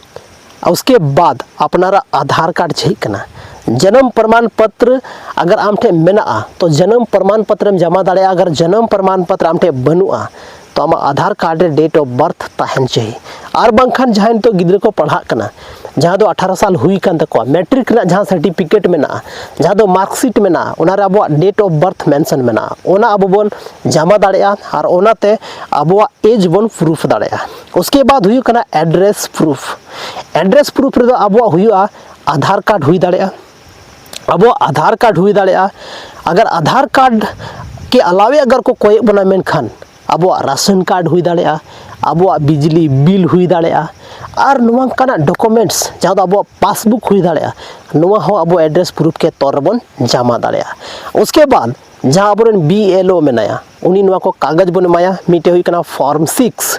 ᱩᱥᱠᱮ ᱵᱟᱫ ᱟᱯᱱᱟᱨᱟᱜ ᱟᱫᱷᱟᱨ ᱠᱟᱨᱰ ᱪᱟᱹᱦᱤᱜ ᱠᱟᱱᱟ, ᱡᱟᱱᱟᱢ ᱯᱨᱚᱢᱟᱱ ᱯᱚᱛᱨᱚ ᱟᱜᱟᱨ ᱟᱢ ᱴᱷᱮᱱ ᱢᱮᱱᱟᱜᱼᱟ, ᱛᱚ ᱡᱟᱱᱟᱢ ᱯᱨᱚᱢᱟᱱ ᱯᱚᱛᱨᱚᱢ ᱡᱚᱢᱟ ᱫᱟᱲᱮᱭᱟᱜᱼᱟ᱾ ᱟᱜᱟᱨ ᱡᱟᱱᱟᱢ ᱯᱨᱚᱢᱟᱱ ᱯᱚᱛᱨᱚ ᱟᱢ ᱴᱷᱮᱱ ᱵᱟᱹᱱᱩᱜᱼᱟ, ᱛᱚ ᱟᱢᱟᱜ ᱟᱫᱷᱟᱨ ᱠᱟᱨᱰ ᱨᱮ date of birth ᱛᱟᱦᱮᱱ ᱪᱟᱹᱦᱤ᱾ ᱟᱨ ᱵᱟᱝᱠᱷᱟᱱ ᱡᱟᱦᱟᱸᱭ ᱱᱤᱛᱚᱜ ᱜᱤᱫᱽᱨᱟᱹ ᱠᱚ ᱯᱟᱲᱦᱟᱜ ᱠᱟᱱᱟ, ᱡᱟᱦᱟᱸ ᱫᱚ ᱟᱴᱷᱟᱨᱚ ᱥᱟᱞ ᱦᱩᱭ ᱠᱟᱱ ᱛᱟᱠᱚᱣᱟ, ᱢᱮᱴᱨᱤᱠ ᱨᱮᱱᱟᱜ ᱡᱟᱦᱟᱸ ᱥᱟᱨᱴᱤᱯᱷᱤᱠᱮᱴ ᱢᱮᱱᱟᱜᱼᱟ, ᱡᱟᱦᱟᱸ ᱫᱚ ᱢᱟᱨᱠᱥᱤᱴ ᱢᱮᱱᱟᱜᱼᱟ, ᱚᱱᱟ ᱨᱮ ᱟᱵᱚᱣᱟᱜ date of birth mention ᱢᱮᱱᱟᱜᱼᱟ, ᱚᱱᱟ ᱟᱵᱚ ᱵᱚᱱ ᱡᱚᱢᱟ ᱫᱟᱲᱮᱭᱟᱜᱼᱟ᱾ ᱟᱨ ᱚᱱᱟᱛᱮ ᱟᱵᱚᱣᱟᱜ ᱮᱡᱽ ᱵᱚᱱ ᱯᱨᱩᱯᱷ ᱫᱟᱲᱮᱭᱟᱜᱼᱟ᱾ ᱩᱥᱠᱮ ᱵᱟᱫ ᱦᱩᱭᱩᱜ ᱠᱟᱱᱟ ᱮᱰᱨᱮᱥ ᱯᱨᱩᱯᱷ᱾ ᱮᱰᱨᱮᱥ ᱯᱨᱩᱯᱷ ᱨᱮᱫᱚ ᱟᱵᱚᱣᱟᱜ ᱦᱩᱭᱩᱜᱼᱟ ᱟᱫᱷᱟᱨ ᱠᱟᱨᱰ ᱦᱩᱭ ᱫᱟᱲᱮᱭᱟᱜᱼᱟ, ᱟᱵᱚᱣᱟᱜ ᱟᱫᱷᱟᱨ ᱠᱟᱨᱰ ᱦᱩᱭ ᱫᱟᱲᱮᱭᱟᱜᱼᱟ᱾ ᱟᱜᱟᱨ ᱟᱫᱷᱟᱨ ᱠᱟᱨᱰ ᱠᱮ ᱟᱞᱟᱣᱮ ᱟᱜᱟᱨ ᱠᱚ ᱠᱚᱭᱮᱫ ᱵᱚᱱᱟ, ᱢᱮᱱᱠᱷᱟᱱ ᱟᱵᱚᱣᱟᱜ ᱨᱟᱥᱚᱱ ᱠᱟᱨᱰ ᱦᱩᱭ ᱫᱟᱲᱮᱭᱟᱜᱼᱟ, ᱟᱵᱚᱣᱟᱜ ᱵᱤᱡᱽᱞᱤ ᱵᱤᱞ ᱦᱩᱭ ᱫᱟᱲᱮᱭᱟᱜᱼᱟ, ᱟᱨ ᱱᱚᱣᱟ ᱞᱮᱠᱟᱱᱟᱜ ᱰᱚᱠᱩᱢᱮᱱᱴᱥ ᱡᱟᱦᱟᱸ ᱫᱚ ᱟᱵᱚᱣᱟᱜ ᱯᱟᱥᱵᱩᱠ ᱦᱩᱭ ᱫᱟᱲᱮᱭᱟᱜᱼᱟ, ᱱᱚᱣᱟ ᱦᱚᱸ ᱟᱵᱚ ᱮᱰᱨᱮᱥ ᱯᱨᱩᱯᱷ ᱠᱮ ᱛᱚᱨ ᱨᱮᱵᱚᱱ ᱡᱚᱢᱟ ᱫᱟᱲᱮᱭᱟᱜᱼᱟ᱾ ᱩᱥᱠᱮ ᱵᱟᱫ ᱡᱟᱦᱟᱸ ᱟᱵᱚᱨᱮᱱ ᱵᱤ ᱮᱞ ᱳ ᱢᱮᱱᱟᱭᱟ, ᱩᱱᱤ ᱱᱚᱣᱟ ᱠᱚ ᱠᱟᱜᱚᱡᱽ ᱵᱚᱱ ᱮᱢᱟᱭᱟ᱾ ᱢᱤᱫᱴᱮᱡ ᱦᱩᱭᱩᱜ ᱠᱟᱱᱟ ᱯᱷᱚᱨᱢ ᱥᱤᱠᱥ᱾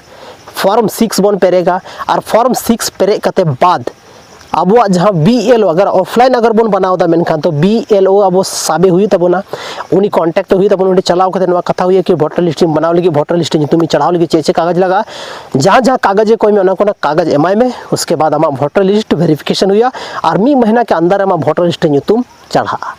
ᱯᱷᱚᱨᱢ ᱥᱤᱠᱥ ᱵᱚᱱ ᱯᱮᱨᱮᱜᱟ, ᱟᱨ ᱯᱷᱚᱨᱢ ᱥᱤᱠᱥ ᱯᱮᱨᱮᱡ ᱠᱟᱛᱮ ᱵᱟᱫ ᱟᱵᱚᱣᱟᱜ ᱡᱟᱦᱟᱸ ᱵᱤ ᱮᱞ ᱳ ᱟᱜᱟᱨ ᱚᱯᱷᱞᱟᱭᱤᱱ ᱟᱜᱟᱨ ᱵᱚᱱ ᱵᱮᱱᱟᱣ ᱮᱫᱟ, ᱢᱮᱱᱠᱷᱟᱱ ᱛᱚ ᱵᱤ ᱮᱞ ᱳ ᱟᱵᱚ ᱥᱟᱵᱮ ᱦᱩᱭᱩᱜ ᱛᱟᱵᱚᱱᱟ, ᱩᱱᱤ ᱠᱚᱱᱴᱟᱠᱴ ᱦᱩᱭᱩᱜ ᱛᱟᱵᱚᱱᱟ, ᱚᱸᱰᱮ ᱪᱟᱞᱟᱣ ᱠᱟᱛᱮ ᱱᱚᱣᱟ ᱠᱟᱛᱷᱟ ᱦᱩᱭᱩᱜᱼᱟ ᱠᱤ ᱵᱷᱳᱴᱟᱨ ᱞᱤᱥᱴ ᱵᱮᱱᱟᱣ ᱞᱟᱹᱜᱤᱫ, ᱵᱷᱳᱴᱟᱨ ᱞᱤᱥᱴ ᱧᱩᱛᱩᱢ ᱪᱟᱲᱦᱟᱣ ᱞᱟᱹᱜᱤᱫ ᱪᱮᱫ ᱪᱮᱫ ᱠᱟᱜᱚᱡᱽ ᱞᱟᱜᱟᱜᱼᱟ, ᱡᱟᱦᱟᱸ ᱡᱟᱦᱟᱸ ᱠᱟᱜᱚᱡᱽ ᱠᱚ ᱮᱢᱟ, ᱚᱱᱟ ᱠᱚᱨᱮᱱᱟᱜ ᱠᱟᱜᱚᱡᱽ ᱮᱢᱟᱭ ᱢᱮ᱾ ᱩᱥᱠᱮ ᱵᱟᱫ ᱟᱢᱟᱜ ᱵᱷᱳᱴᱟᱨ ᱞᱤᱥᱴ ᱵᱷᱮᱨᱤᱯᱷᱤᱠᱮᱥᱚᱱ ᱦᱩᱭᱩᱜᱼᱟ, ᱟᱨ ᱢᱤᱫ ᱢᱟᱹᱦᱱᱟᱹ ᱠᱮ ᱟᱱᱫᱟᱨ ᱟᱢᱟᱜ ᱵᱷᱳᱴᱟᱨ ᱞᱤᱥᱴ ᱧᱩᱛᱩᱢ ᱪᱟᱲᱦᱟᱜᱼᱟ᱾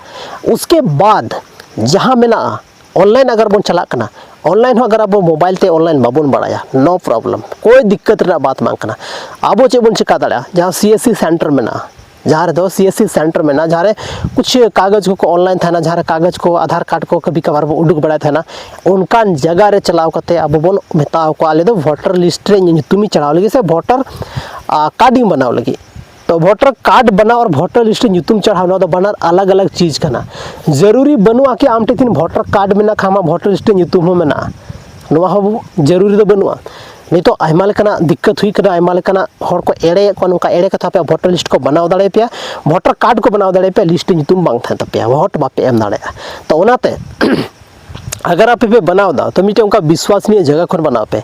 ᱩᱥᱠᱮ ᱵᱟᱫ ᱡᱟᱦᱟᱸ ᱢᱮᱱᱟᱜᱼᱟ, ᱚᱱᱞᱟᱭᱤᱱ ᱟᱜᱟᱨ ᱵᱚᱱ ᱪᱟᱞᱟᱜ ᱠᱟᱱᱟ, ᱚᱱᱞᱟᱭᱤᱱ ᱦᱚᱸ ᱟᱜᱟᱨ ᱟᱵᱚ ᱢᱳᱵᱟᱭᱤᱞ ᱛᱮ ᱚᱱᱞᱟᱭᱤᱱ ᱵᱟᱵᱚᱱ ᱵᱟᱲᱟᱭᱟ, ᱱᱳ ᱯᱨᱚᱵᱞᱮᱢ, ᱠᱳᱭ ᱫᱤᱠᱠᱟᱛ ᱨᱮᱱᱟᱜ ᱵᱟᱛ ᱵᱟᱝ ᱠᱟᱱᱟ᱾ ᱟᱵᱚ ᱪᱮᱫ ᱵᱚᱱ ᱪᱮᱠᱟ ᱫᱟᱲᱮᱭᱟᱜᱼᱟ, ᱡᱟᱦᱟᱸ ᱥᱤ ᱮᱥ ᱥᱤ ᱥᱮᱱᱴᱟᱨ ᱢᱮᱱᱟᱜᱼᱟ, ᱡᱟᱦᱟᱸ ᱨᱮᱫᱚ ᱥᱤ ᱮᱥ ᱥᱤ ᱥᱮᱱᱴᱟᱨ ᱢᱮᱱᱟᱜᱼᱟ, ᱡᱟᱦᱟᱸ ᱨᱮ ᱠᱩᱪᱷ ᱠᱟᱜᱚᱡᱽ ᱠᱚᱠᱚ ᱚᱱᱞᱟᱭᱤᱱ ᱛᱟᱦᱮᱱᱟ, ᱡᱟᱦᱟᱸ ᱨᱮ ᱠᱟᱜᱚᱡᱽ ᱠᱚ, ᱟᱫᱷᱟᱨ ᱠᱟᱨᱰ ᱠᱚ ᱠᱟᱵᱷᱤ ᱠᱟᱵᱷᱟᱨ ᱵᱚ ᱩᱰᱩᱠ ᱵᱟᱲᱟᱭ ᱛᱟᱦᱮᱱᱟ, ᱚᱱᱠᱟᱱ ᱡᱟᱭᱜᱟ ᱨᱮ ᱪᱟᱞᱟᱣ ᱠᱟᱛᱮ ᱟᱵᱚ ᱵᱚᱱ ᱢᱮᱛᱟ ᱠᱚᱣᱟ, ᱟᱞᱮ ᱫᱚ ᱵᱷᱳᱴᱟᱨ ᱞᱤᱥᱴ ᱨᱮ ᱧᱩᱛᱩᱢ ᱤᱧ ᱪᱟᱲᱦᱟᱣ ᱞᱟᱹᱜᱤᱫ ᱥᱮ ᱵᱷᱳᱴᱟᱨ, ᱟ, ᱠᱟᱨᱰ ᱤᱧ ᱵᱮᱱᱟᱣ ᱞᱟᱹᱜᱤᱫ᱾ ᱛᱚ ᱵᱷᱳᱴᱟᱨ ᱠᱟᱨᱰ ᱵᱮᱱᱟᱣ ᱟᱨ ᱵᱷᱳᱴᱟᱨ ᱞᱤᱥᱴ ᱨᱮ ᱧᱩᱛᱩᱢ ᱪᱟᱲᱦᱟᱣ, ᱱᱚᱣᱟ ᱫᱚ ᱵᱟᱱᱟᱨ ᱟᱞᱟᱜᱽ ᱟᱞᱟᱜᱽ ᱪᱤᱡᱽ ᱠᱟᱱᱟ᱾ ᱡᱟᱹᱨᱩᱨᱤ ᱵᱟᱹᱱᱩᱜᱼᱟ ᱠᱤ ᱟᱢ ᱴᱷᱮᱱ ᱛᱤᱦᱤᱧ ᱵᱷᱳᱴᱟᱨ ᱠᱟᱨᱰ ᱢᱮᱱᱟᱜ ᱠᱷᱟᱱ ᱟᱢᱟᱜ ᱵᱷᱳᱴᱟᱨ ᱞᱤᱥᱴ ᱨᱮ ᱧᱩᱛᱩᱢ ᱦᱚᱸ ᱢᱮᱱᱟᱜᱼᱟ, ᱱᱚᱣᱟ ᱦᱚᱸ ᱡᱟᱹᱨᱩᱨᱤ ᱫᱚ ᱵᱟᱹᱱᱩᱜᱼᱟ᱾ ᱱᱤᱛᱚᱜ ᱟᱭᱢᱟ ᱞᱮᱠᱟᱱᱟᱜ ᱫᱤᱠᱠᱟᱛ ᱦᱩᱭ ᱠᱟᱱᱟ, ᱟᱭᱢᱟ ᱞᱮᱠᱟᱱᱟᱜ ᱦᱚᱲ ᱠᱚ ᱮᱲᱮᱭᱮᱫ ᱠᱚᱣᱟ, ᱱᱚᱝᱠᱟ ᱮᱲᱮ ᱠᱟᱛᱮ ᱟᱯᱮᱭᱟᱜ ᱵᱷᱳᱴᱟᱨ ᱞᱤᱥᱴ ᱠᱚ ᱵᱮᱱᱟᱣ ᱫᱟᱲᱮᱭᱟᱯᱮᱭᱟ, ᱵᱷᱳᱴᱟᱨ ᱠᱟᱨᱰ ᱠᱚ ᱵᱮᱱᱟᱣ ᱫᱟᱲᱮᱭᱟᱯᱮᱭᱟ, ᱞᱤᱥᱴ ᱨᱮ ᱧᱩᱛᱩᱢ ᱵᱟᱝ ᱛᱟᱦᱮᱱ ᱛᱟᱯᱮᱭᱟ, ᱵᱷᱳᱴ ᱵᱟᱯᱮ ᱮᱢ ᱫᱟᱲᱮᱭᱟᱜᱼᱟ᱾ ᱛᱚ ᱚᱱᱟᱛᱮ ᱟᱜᱟᱨ ᱟᱯᱮ ᱯᱮ ᱵᱮᱱᱟᱣ ᱮᱫᱟ, ᱛᱚ ᱢᱤᱫᱴᱮᱱ ᱚᱱᱠᱟ ᱵᱤᱥᱣᱟᱥᱱᱤᱭᱚ ᱡᱟᱭᱜᱟ ᱠᱷᱚᱱ ᱵᱮᱱᱟᱣ ᱯᱮ,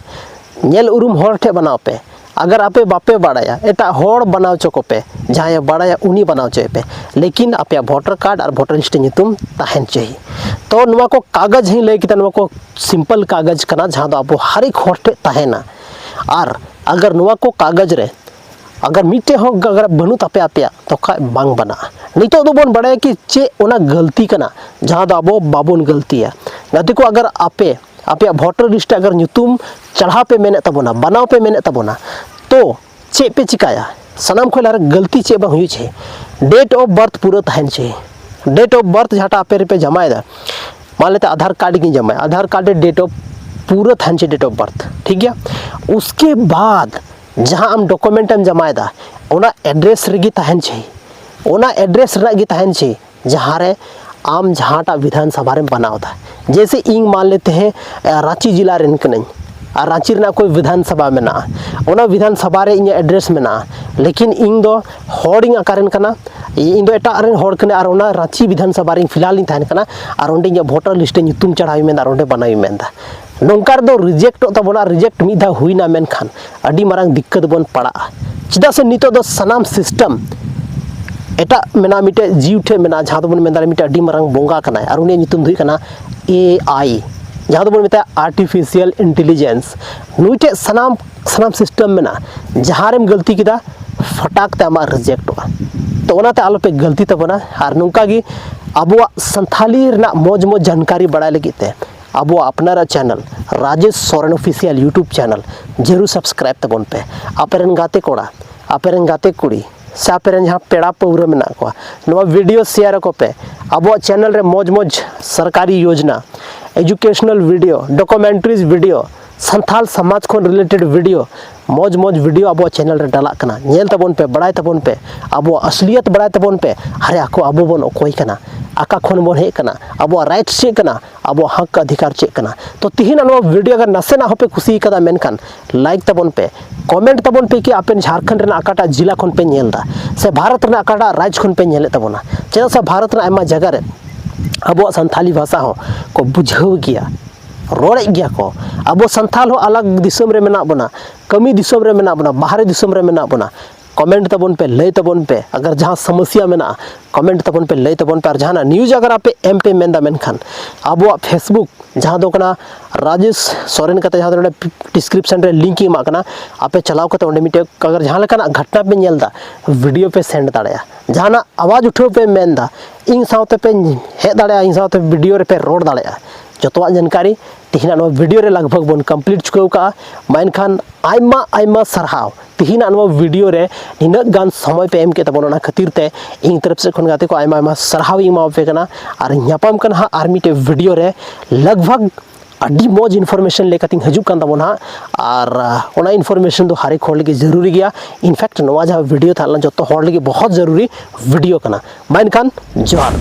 ᱧᱮᱞ ᱩᱨᱩᱢ ᱦᱚᱲ ᱴᱷᱮᱱ ᱵᱮᱱᱟᱣ ᱯᱮ᱾ ᱟᱜᱟᱨ ᱟᱯᱮ ᱵᱟᱯᱮ ᱵᱟᱲᱟᱭᱟ, ᱮᱴᱟᱜ ᱦᱚᱲ ᱵᱮᱱᱟᱣ ᱦᱚᱪᱚ ᱠᱚᱯᱮ, ᱡᱟᱦᱟᱸᱭᱮ ᱵᱟᱲᱟᱭᱟ ᱩᱱᱤ ᱵᱮᱱᱟᱣ ᱦᱚᱪᱚᱭᱮ ᱯᱮ, ᱞᱮᱠᱤᱱ ᱟᱯᱮᱭᱟᱜ ᱵᱷᱳᱴᱟᱨ ᱠᱟᱨᱰ ᱟᱨ ᱵᱷᱳᱴᱟᱨ ᱞᱤᱥᱴ ᱨᱮ ᱧᱩᱛᱩᱢ ᱛᱟᱦᱮᱱ ᱪᱟᱹᱦᱤ᱾ ᱛᱚ ᱱᱚᱣᱟ ᱠᱚ ᱠᱟᱜᱚᱡᱽ ᱦᱚᱸᱧ ᱞᱟᱹᱭ ᱠᱮᱫᱟ, ᱱᱚᱣᱟ ᱠᱚ ᱥᱤᱢᱯᱚᱞ ᱠᱟᱜᱚᱡᱽ ᱠᱟᱱᱟ, ᱡᱟᱦᱟᱸ ᱫᱚ ᱟᱵᱚ ᱦᱟᱨ ᱮᱠ ᱦᱚᱲ ᱴᱷᱮᱱ ᱛᱟᱦᱮᱱᱟ᱾ ᱟᱨ ᱟᱜᱟᱨ ᱱᱚᱣᱟ ᱠᱚ ᱠᱟᱜᱚᱡᱽ ᱨᱮ ᱟᱜᱟᱨ ᱢᱤᱫᱴᱮᱡ ᱦᱚᱸ ᱟᱜᱟᱨ ᱵᱟᱹᱱᱩᱜ ᱛᱟᱯᱮᱭᱟ ᱟᱯᱮᱭᱟᱜ, ᱛᱚᱠᱷᱟᱡ ᱵᱟᱝ ᱵᱟᱱᱟᱜᱼᱟ᱾ ᱱᱤᱛᱚᱜ ᱫᱚᱵᱚᱱ ᱵᱟᱲᱟᱭᱟ ᱠᱤ ᱪᱮᱫ ᱚᱱᱟ ᱜᱟᱹᱞᱛᱤ ᱠᱟᱱᱟ, ᱡᱟᱦᱟᱸ ᱫᱚ ᱟᱵᱚ ᱵᱟᱵᱚᱱ ᱜᱟᱹᱞᱛᱤᱭᱟ᱾ ᱜᱟᱛᱮ ᱠᱚ, ᱟᱜᱟᱨ ᱟᱯᱮ ᱟᱯᱮᱭᱟᱜ ᱵᱷᱳᱴᱟᱨ ᱞᱤᱥᱴ ᱨᱮ ᱟᱜᱟᱨ ᱧᱩᱛᱩᱢ ᱪᱟᱲᱦᱟᱣ ᱯᱮ ᱢᱮᱱᱮᱫ ᱛᱟᱵᱚᱱᱟ, ᱵᱟᱱᱟᱣ ᱯᱮ ᱢᱮᱱᱮᱫ ᱛᱟᱵᱚᱱᱟ, ᱛᱚ ᱪᱮᱫ ᱯᱮ ᱪᱤᱠᱟᱭᱟ? ᱥᱟᱱᱟᱢ ᱠᱷᱚᱱ ᱞᱟᱦᱟ ᱨᱮ ᱜᱟᱹᱞᱛᱤ ᱪᱮᱫ ᱵᱟᱝ ᱦᱩᱭᱩᱜ ᱪᱟᱹᱦᱤ, ᱰᱮᱴ ᱚᱯᱷ ᱵᱟᱨᱛᱷ ᱯᱩᱨᱟᱹ ᱛᱟᱦᱮᱱ ᱪᱟᱹᱦᱤ᱾ ᱰᱮᱴ ᱚᱯᱷ ᱵᱟᱨᱛᱷ ᱡᱟᱦᱟᱸᱴᱟᱜ ᱟᱯᱮ ᱨᱮᱯᱮ ᱡᱟᱢᱟᱭᱮᱫᱟ, ᱢᱟᱱ ᱞᱮᱛᱮ ᱟᱫᱷᱟᱨ ᱠᱟᱨᱰ ᱜᱤᱧ ᱡᱟᱢᱟᱭᱟ, ᱟᱫᱷᱟᱨ ᱠᱟᱨᱰ ᱨᱮ ᱰᱮᱴ ᱚᱯᱷ ᱯᱩᱨᱟᱹ ᱛᱟᱦᱮᱱ ᱪᱟᱹᱦᱤ, ᱰᱮᱴ ᱚᱯᱷ ᱵᱟᱨᱛᱷ, ᱴᱷᱤᱠ ᱜᱮᱭᱟ? ᱩᱥᱠᱮ ᱵᱟᱫ ᱡᱟᱦᱟᱸ ᱟᱢ ᱰᱚᱠᱩᱢᱮᱱᱴ ᱮᱢ ᱡᱟᱢᱟᱭᱮᱫᱟ, ᱚᱱᱟ ᱮᱰᱨᱮᱥ ᱨᱮᱜᱮ ᱛᱟᱦᱮᱱ ᱪᱟᱹᱦᱤ, ᱚᱱᱟ ᱮᱰᱨᱮᱥ ᱨᱮᱱᱟᱜ ᱜᱮ ᱛᱟᱦᱮᱱ ᱪᱟᱹᱦᱤ, ᱡᱟᱦᱟᱸ ᱨᱮ ᱟᱢ ᱡᱟᱦᱟᱸᱴᱟᱜ ᱵᱤᱫᱷᱟᱱ ᱥᱚᱵᱷᱟ ᱨᱮᱢ ᱵᱮᱱᱟᱣ ᱮᱫᱟ᱾ ᱡᱮᱭᱥᱮ ᱤᱧ ᱢᱟᱱ ᱞᱮᱛᱮ ᱦᱮᱸ, ᱮ, ᱨᱟᱸᱪᱤ ᱡᱮᱞᱟ ᱨᱮᱱ ᱠᱟᱹᱱᱟᱹᱧ ᱟᱨ ᱨᱟᱸᱪᱤ ᱨᱮᱱᱟᱜ ᱠᱚᱭ ᱵᱤᱫᱷᱟᱱ ᱥᱚᱵᱷᱟ ᱢᱮᱱᱟᱜᱼᱟ, ᱚᱱᱟ ᱵᱤᱫᱷᱟᱱ ᱥᱚᱵᱷᱟ ᱨᱮ ᱤᱧᱟᱹᱜ ᱮᱰᱨᱮᱥ ᱢᱮᱱᱟᱜᱼᱟ, ᱞᱮᱠᱤᱱ ᱤᱧ ᱫᱚ ᱦᱚᱲᱤᱧ ᱟᱠᱟᱨᱮᱱ ᱠᱟᱱᱟ, ᱤᱧ ᱫᱚ ᱮᱴᱟᱜ ᱨᱮᱱ ᱦᱚᱲ ᱠᱟᱹᱱᱟᱹᱧ ᱟᱨ ᱚᱱᱟ ᱨᱟᱸᱪᱤ ᱵᱤᱫᱷᱟᱱ ᱥᱚᱵᱷᱟ ᱨᱮᱧ ᱯᱷᱤᱞᱦᱟᱞᱤᱧ ᱛᱟᱦᱮᱱ ᱠᱟᱱᱟ ᱟᱨ ᱚᱸᱰᱮ ᱤᱧᱟᱹᱜ ᱵᱷᱳᱴᱟᱨ ᱞᱤᱥᱴ ᱨᱮ ᱧᱩᱛᱩᱢ ᱪᱟᱲᱦᱟᱣᱤᱧ ᱢᱮᱱᱫᱟ ᱟᱨ ᱚᱸᱰᱮ ᱵᱟᱱᱟᱣᱤᱧ ᱢᱮᱱᱫᱟ᱾ ᱱᱚᱝᱠᱟ ᱨᱮᱫᱚ ᱨᱤᱡᱮᱠᱴᱚᱜ ᱛᱟᱵᱚᱱᱟ᱾ ᱨᱤᱡᱮᱠᱴ ᱢᱤᱫ ᱫᱷᱟᱣ ᱦᱩᱭᱱᱟ, ᱢᱮᱱᱠᱷᱟᱱ ᱟᱹᱰᱤ ᱢᱟᱨᱟᱝ ᱫᱤᱠᱠᱟᱛ ᱵᱚᱱ ᱯᱟᱲᱟᱜᱼᱟ᱾ ᱪᱮᱫᱟᱜ ᱥᱮ ᱱᱤᱛᱚᱜ ᱫᱚ ᱥᱟᱱᱟᱢ ᱥᱤᱥᱴᱮᱢ ᱮᱴᱟᱜ ᱢᱮᱱᱟᱜᱼᱟ, ᱢᱤᱫᱴᱮᱡ ᱡᱤᱣᱤ ᱴᱷᱮᱡ ᱢᱮᱱᱟᱜᱼᱟ, ᱡᱟᱦᱟᱸ ᱫᱚᱵᱚᱱ ᱢᱮᱱ ᱫᱟᱲᱮᱭᱟᱜᱼᱟ ᱢᱤᱫᱴᱮᱡ ᱟᱹᱰᱤ ᱢᱟᱨᱟᱝ ᱵᱚᱸᱜᱟ ᱠᱟᱱᱟᱭ, ᱟᱨ ᱩᱱᱤᱭᱟᱜ ᱧᱩᱛᱩᱢ ᱫᱚ ᱦᱩᱭᱩᱜ ᱠᱟᱱᱟ ᱮ ᱟᱭ, ᱡᱟᱦᱟᱸ ᱫᱚᱵᱚᱱ ᱢᱮᱛᱟᱜᱼᱟ ᱟᱨᱴᱤᱯᱷᱤᱥᱤᱭᱟᱞ ᱤᱱᱴᱮᱞᱤᱡᱮᱱᱥ᱾ ᱱᱩᱭ ᱴᱷᱮᱡ ᱥᱟᱱᱟᱢ ᱥᱟᱱᱟᱢ ᱥᱤᱥᱴᱮᱢ ᱢᱮᱱᱟᱜᱼᱟ᱾ ᱡᱟᱦᱟᱸ ᱨᱮᱢ ᱜᱟᱹᱞᱛᱤ ᱠᱮᱫᱟ, ᱯᱷᱟᱴᱟᱠ ᱛᱮ ᱟᱢᱟᱜ ᱨᱤᱡᱮᱠᱴᱚᱜᱼᱟ᱾ ᱛᱚ ᱚᱱᱟᱛᱮ ᱟᱞᱚᱯᱮ ᱜᱟᱹᱞᱛᱤ ᱛᱟᱵᱚᱱᱟ᱾ ᱟᱨ ᱱᱚᱝᱠᱟ ᱜᱮ ᱟᱵᱚᱣᱟᱜ ᱥᱟᱱᱛᱷᱟᱞᱤ ᱨᱮᱱᱟᱜ ᱢᱚᱡᱽ ᱢᱚᱡᱽ ᱡᱟᱱᱠᱟᱨᱤ ᱵᱟᱲᱟᱭ ᱞᱟᱹᱜᱤᱫ ᱛᱮ ᱟᱵᱚᱣᱟᱜ ᱟᱯᱱᱟᱨᱟᱜ channel Rajesh Soren official YouTube channel ᱡᱟᱹᱨᱩᱲ ᱥᱟᱵᱥᱠᱨᱟᱭᱤᱵ ᱛᱟᱵᱚᱱ ᱯᱮ᱾ ᱟᱯᱮ ᱨᱮᱱ ᱜᱟᱛᱮ ᱠᱚᱲᱟ, ᱟᱯᱮ ᱨᱮᱱ ᱜᱟᱛᱮ ᱠᱩᱲᱤ ᱥᱮ ᱟᱯᱮ ᱨᱮᱱ ᱡᱟᱦᱟᱸ ᱯᱮᱲᱟ ᱯᱟᱹᱣᱨᱟᱹ ᱢᱮᱱᱟᱜ ᱠᱚᱣᱟ, ᱱᱚᱣᱟ ᱵᱷᱤᱰᱤᱭᱳ ᱥᱮᱭᱟᱨ ᱟᱠᱚ ᱯᱮ᱾ ᱟᱵᱚᱣᱟᱜ ᱪᱮᱱᱮᱞ ᱨᱮ ᱢᱚᱡᱽ ᱢᱚᱡᱽ ᱥᱚᱨᱠᱟᱨᱤ ᱭᱳᱡᱽᱱᱟ, ᱮᱡᱩᱠᱮᱥᱚᱱᱟᱞ ᱵᱷᱤᱰᱤᱭᱳ, ᱰᱚᱠᱩᱢᱮᱱᱴᱟᱨᱤᱡᱽ ᱵᱷᱤᱰᱤᱭᱳ, ᱥᱟᱱᱛᱟᱞ ᱥᱚᱢᱟᱡᱽ ᱠᱷᱚᱱ ᱨᱤᱞᱮᱴᱮᱰ ᱵᱷᱤᱰᱤᱭᱳ, ᱢᱚᱡᱽ ᱢᱚᱡᱽ ᱵᱷᱤᱰᱤᱭᱳ ᱟᱵᱚᱣᱟᱜ ᱪᱮᱱᱮᱞ ᱨᱮ ᱰᱟᱞᱟᱜ ᱠᱟᱱᱟ᱾ ᱧᱮᱞ ᱛᱟᱵᱚᱱ ᱯᱮ, ᱵᱟᱲᱟᱭ ᱛᱟᱵᱚᱱ ᱯᱮ, ᱟᱵᱚᱣᱟᱜ ᱟᱥᱞᱤᱭᱟᱛ ᱵᱟᱲᱟᱭ ᱛᱟᱵᱚᱱ ᱯᱮ᱾ ᱟᱨᱮ ᱟᱠᱚ ᱟᱵᱚ ᱵᱚᱱ ᱚᱠᱚᱭ ᱠᱟᱱᱟ, ᱟᱠᱟ ᱠᱷᱚᱱ ᱵᱚᱱ ᱦᱮᱡ ᱠᱟᱱᱟ, ᱟᱵᱚᱣᱟᱜ ᱨᱟᱭᱤᱴᱥ ᱪᱮᱫ ᱠᱟᱱᱟ, ᱟᱵᱚᱣᱟᱜ ᱦᱚᱠ ᱚᱫᱷᱤᱠᱟᱨ ᱪᱮᱫ ᱠᱟᱱᱟ᱾ ᱛᱚ ᱛᱤᱦᱤᱧ ᱱᱚᱣᱟ ᱵᱷᱤᱰᱤᱭᱳ ᱟᱜᱟᱨ ᱱᱟᱥᱮᱱᱟᱜ ᱦᱚᱸᱯᱮ ᱠᱩᱥᱤ ᱠᱟᱫᱟ, ᱢᱮᱱᱠᱷᱟᱱ ᱞᱟᱭᱤᱠ ᱛᱟᱵᱚᱱ ᱯᱮ, ᱠᱚᱢᱮᱱᱴ ᱛᱟᱵᱚᱱ ᱯᱮ ᱠᱤ ᱟᱯᱮ ᱡᱷᱟᱲᱠᱷᱚᱸᱰ ᱨᱮᱱᱟᱜ ᱚᱠᱟᱴᱟᱜ ᱡᱮᱞᱟ ᱠᱷᱚᱱ ᱯᱮ ᱧᱮᱞ ᱮᱫᱟ ᱥᱮ ᱵᱷᱟᱨᱚᱛ ᱨᱮᱱᱟᱜ ᱚᱠᱟᱴᱟᱜ ᱨᱟᱡᱽ ᱠᱷᱚᱱ ᱯᱮ ᱧᱮᱞᱮᱫ ᱛᱟᱵᱚᱱᱟ᱾ ᱪᱮᱫᱟᱜ ᱥᱮ ᱵᱷᱟᱨᱚᱛ ᱨᱮᱱᱟᱜ ᱟᱭᱢᱟ ᱡᱟᱭᱜᱟ ᱨᱮ ᱟᱵᱚᱣᱟᱜ ᱥᱟᱱᱛᱷᱟᱞᱤ ᱵᱷᱟᱥᱟ ᱦᱚᱸ ᱠᱚ ᱵᱩᱡᱷᱟᱹᱣ ᱜᱮᱭᱟ, ᱨᱚᱲᱮᱫ ᱜᱮᱭᱟ ᱠᱚ᱾ ᱟᱵᱚ ᱥᱟᱱᱛᱷᱟᱞ ᱦᱚᱸ ᱟᱞᱟᱜᱽ ᱫᱤᱥᱚᱢ ᱨᱮ ᱢᱮᱱᱟᱜ ᱵᱚᱱᱟ, ᱠᱟᱹᱢᱤ ᱫᱤᱥᱚᱢ ᱨᱮ ᱢᱮᱱᱟᱜ ᱵᱚᱱᱟ, ᱵᱟᱦᱨᱮ ᱫᱤᱥᱚᱢ ᱨᱮ ᱢᱮᱱᱟᱜ ᱵᱚᱱᱟ᱾ ᱠᱚᱢᱮᱱᱴ ᱛᱟᱵᱚᱱ ᱯᱮ, ᱞᱟᱹᱭ ᱛᱟᱵᱚᱱ ᱯᱮ᱾ ᱟᱜᱟᱨ ᱡᱟᱦᱟᱸ ᱥᱚᱢᱚᱥᱥᱟ ᱢᱮᱱᱟᱜᱼᱟ, ᱠᱚᱢᱮᱱᱴ ᱛᱟᱵᱚᱱ ᱯᱮ, ᱞᱟᱹᱭ ᱛᱟᱵᱚᱱ ᱯᱮ᱾ ᱟᱨ ᱡᱟᱦᱟᱱᱟᱜ ᱱᱤᱭᱩᱡᱽ ᱟᱜᱟᱨ ᱟᱯᱮ ᱮᱢ ᱯᱮ ᱢᱮᱱᱫᱟ, ᱢᱮᱱᱠᱷᱟᱱ ᱟᱵᱚᱣᱟᱜ ᱯᱷᱮᱥᱵᱩᱠ ᱡᱟᱦᱟᱸ ᱫᱚ ᱠᱟᱱᱟ ᱨᱟᱡᱮᱥ ᱥᱚᱨᱮᱱ ᱠᱟᱛᱮ, ᱡᱟᱦᱟᱸ ᱫᱚ ᱱᱚᱰᱮ ᱰᱤᱥᱠᱨᱤᱯᱥᱚᱱ ᱨᱮ ᱞᱤᱝᱠ ᱤᱧ ᱮᱢᱟᱜ ᱠᱟᱱᱟ᱾ ᱟᱯᱮ ᱪᱟᱞᱟᱣ ᱠᱟᱛᱮ ᱚᱸᱰᱮ ᱢᱤᱫᱴᱮᱡ, ᱟᱜᱟᱨ ᱡᱟᱦᱟᱸ ᱞᱮᱠᱟᱱᱟᱜ ᱜᱷᱚᱴᱱᱟ ᱯᱮ ᱧᱮᱞ ᱮᱫᱟ, ᱵᱷᱤᱰᱤᱭᱳ ᱯᱮ ᱥᱮᱱᱰ ᱫᱟᱲᱮᱭᱟᱜᱼᱟ᱾ ᱡᱟᱦᱟᱱᱟᱜ ᱟᱣᱟᱡᱽ ᱩᱴᱷᱟᱹᱣ ᱯᱮ ᱢᱮᱱ ᱮᱫᱟ, ᱤᱧ ᱥᱟᱶᱛᱮ ᱯᱮ ᱦᱮᱡ ᱫᱟᱲᱮᱭᱟᱜᱼᱟ, ᱤᱧ ᱥᱟᱶᱛᱮ ᱵᱷᱤᱰᱤᱭᱳ ᱨᱮᱯᱮ ᱨᱚᱲ ᱫᱟᱲᱮᱭᱟᱜᱼᱟ᱾ ᱡᱚᱛᱚᱣᱟᱜ ᱡᱟᱱᱠᱟᱨᱤ ᱛᱮᱦᱮᱧᱟᱜ ᱱᱚᱣᱟ ᱵᱷᱤᱰᱤᱭᱳ ᱨᱮ ᱞᱟᱜᱽ ᱵᱷᱟᱜᱽ ᱵᱚᱱ ᱠᱚᱢᱯᱞᱤᱴ ᱪᱩᱠᱟᱹᱣ ᱠᱟᱜᱼᱟ᱾ ᱢᱟ ᱮᱱᱠᱷᱟᱱ ᱟᱭᱢᱟ ᱟᱭᱢᱟ ᱥᱟᱨᱦᱟᱣ ᱛᱮᱦᱮᱧᱟᱜ ᱱᱚᱣᱟ ᱵᱷᱤᱰᱤᱭᱳ ᱨᱮ ᱱᱤᱱᱟᱹᱜ ᱜᱟᱱ ᱥᱚᱢᱚᱭ ᱯᱮ ᱮᱢ ᱠᱮᱫ ᱛᱟᱵᱚᱱᱟ, ᱚᱱᱟ ᱠᱷᱟᱹᱛᱤᱨ ᱛᱮ ᱤᱧ ᱛᱚᱨᱚᱯ ᱥᱮᱫ ᱠᱷᱚᱱ ᱜᱟᱛᱮ ᱠᱚ ᱟᱭᱢᱟ ᱟᱭᱢᱟ ᱥᱟᱨᱦᱟᱣ ᱤᱧ ᱮᱢᱟᱣᱟᱯᱮ ᱠᱟᱱᱟ᱾ ᱟᱨ ᱧᱟᱯᱟᱢ ᱠᱟᱱᱟ ᱦᱟᱸᱜ ᱟᱨ ᱢᱤᱫᱴᱮᱡ ᱵᱷᱤᱰᱤᱭᱳ ᱨᱮ ᱞᱟᱜᱽ ᱵᱷᱟᱜᱽ ᱟᱹᱰᱤ ᱢᱚᱡᱽ ᱤᱱᱯᱷᱚᱨᱢᱮᱥᱚᱱ ᱞᱮᱠᱟᱛᱤᱧ ᱦᱤᱡᱩᱜ ᱠᱟᱱ ᱛᱟᱵᱚᱱᱟ ᱦᱟᱸᱜ᱾ ᱟᱨ ᱟᱦ, ᱚᱱᱟ ᱤᱱᱯᱷᱚᱨᱢᱮᱥᱚᱱ ᱫᱚ ᱦᱟᱨ ᱮᱠ ᱦᱚᱲ ᱞᱟᱹᱜᱤᱫ ᱡᱟᱹᱨᱩᱨᱤ ᱜᱮᱭᱟ᱾ ᱤᱱᱯᱷᱮᱠᱴ ᱱᱚᱣᱟ ᱡᱟᱦᱟᱸ ᱵᱷᱤᱰᱤᱭᱳ ᱛᱟᱦᱮᱸ ᱞᱮᱱᱟ ᱡᱚᱛᱚ ᱦᱚᱲ ᱞᱟᱹᱜᱤᱫ ᱵᱚᱦᱚᱛ ᱡᱟᱹᱨᱩᱨᱤ ᱵᱷᱤᱰᱤᱭᱳ ᱠᱟᱱᱟ᱾ ᱢᱟ ᱮᱱᱠᱷᱟᱱ ᱡᱚᱦᱟᱨ᱾